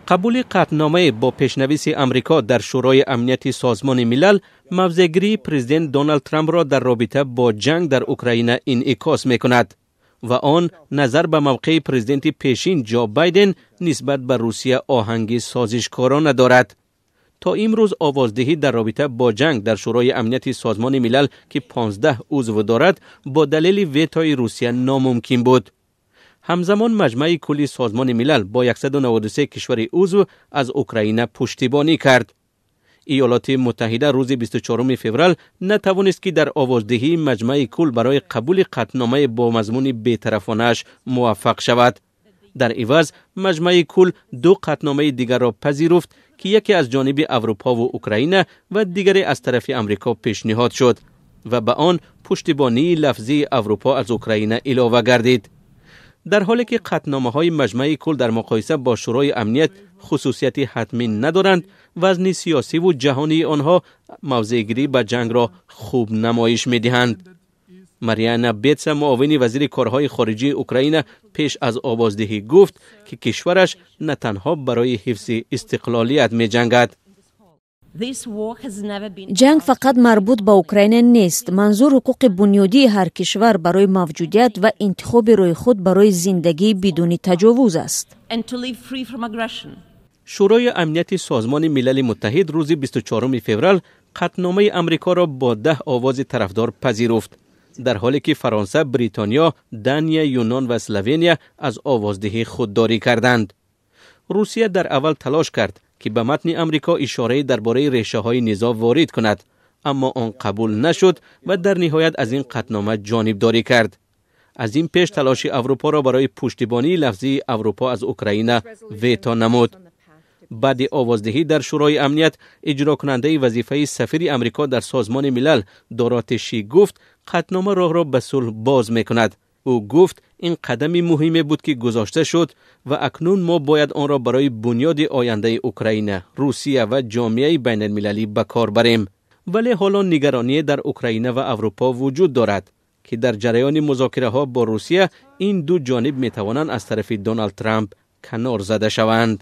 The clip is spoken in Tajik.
Қабули қатънома бо пешнависи Амрико дар Шӯрои Амнияти Созмони Милал мавзеъгирии президент Доналд Трамп ро дар робита бо ҷанг дар Украина инъикос мекунад ва он назар ба мавқеи президенти пешин Ҷо Байден нисбат ба Русия оҳанги созишкорона дорад. То имрӯз овоздиҳӣ дар робита бо ҷанг дар Шӯрои Амнияти Созмони Милал, ки 15 узв дорад, бо далели ветои Русия номумкин буд. Ҳамзамон Маҷмаи Кулли Созмони Милал бо 193 кишвари узв аз Украина пуштибонӣ кард. Иёлоти Муттаҳида рӯзи 24 феврал натавонист, ки дар овоздиҳии Маҷмаи Кул барои қабули қатъномае бо мазмуни бетарафонааш муваффақ шавад. Дар иваз Маҷмаи Кул ду қатъномаи дигарро пазируфт, ки яке аз ҷониби Аврупову Украина ва дигаре аз тарафи Амрико пешниҳод шуд ва ба он пуштибонии лафзии Аврупо аз Украина илова гардид. Дар ҳоле ки қатъномаҳои Маҷмаи Кул дар муқоиса бо Шӯрои Амният хусусияти ҳатмӣ надоранд, вазни сиёсиву ҷаҳонии онҳо мавзеъгирӣ ба ҷангро хуб намоиш медиҳанд. Мариана Бетса, муовини вазири корҳои хориҷии Украина, пеш аз овоздиҳӣ гуфт, ки кишвараш на танҳо барои ҳифзи истиқлолият меҷангад. Ҷанг фақат марбут ба Украина нест. Манзур ҳуқуқи бунёдии ҳар кишвар барои мавҷудият ва интихоби роҳи худ барои зиндагӣ бидуни таҷовуз аст. Шӯрои Амнияти Созмони Милали Муттаҳид рӯзи 24 феврал қатъномаи Амрикоро бо 10 овози тарафдор пазируфт, дар ҳоле ки Фаронса, Бритониё, Дания, Юнон ва Словения аз овоздиҳӣ худдорӣ карданд. Русия дар аввал талош кард, ки ба матни Амрико ишорае дар бораи решаҳои низоъ ворид кунад, аммо он қабул нашуд ва дар ниҳоят аз ин қатънома ҷонибдорӣ кард. Аз ин пеш талоши Аврупоро барои пуштибонии лафзии Аврупо аз Украина вето намуд. Баъди овоздиҳӣ дар Шӯрои Амният иҷрокунандаи вазифаи сафири Амрико дар Созмони Милал Дороти Ши гуфт, қатънома роҳро ба сулҳ боз мекунад. Ӯ гуфт, ин қадами муҳиме буд, ки гузошта шуд, ва акнун мо бояд онро барои бунёди ояндаи Украина, Русия ва ҷомеаи байналмилалӣ ба кор барем. Вале ҳоло нигароние дар Украина ва Аврупо вуҷуд дорад, ки дар ҷараёни музокираҳо бо Русия ин ду ҷониб метавонанд аз тарафи Доналд Трамп канор зада шаванд.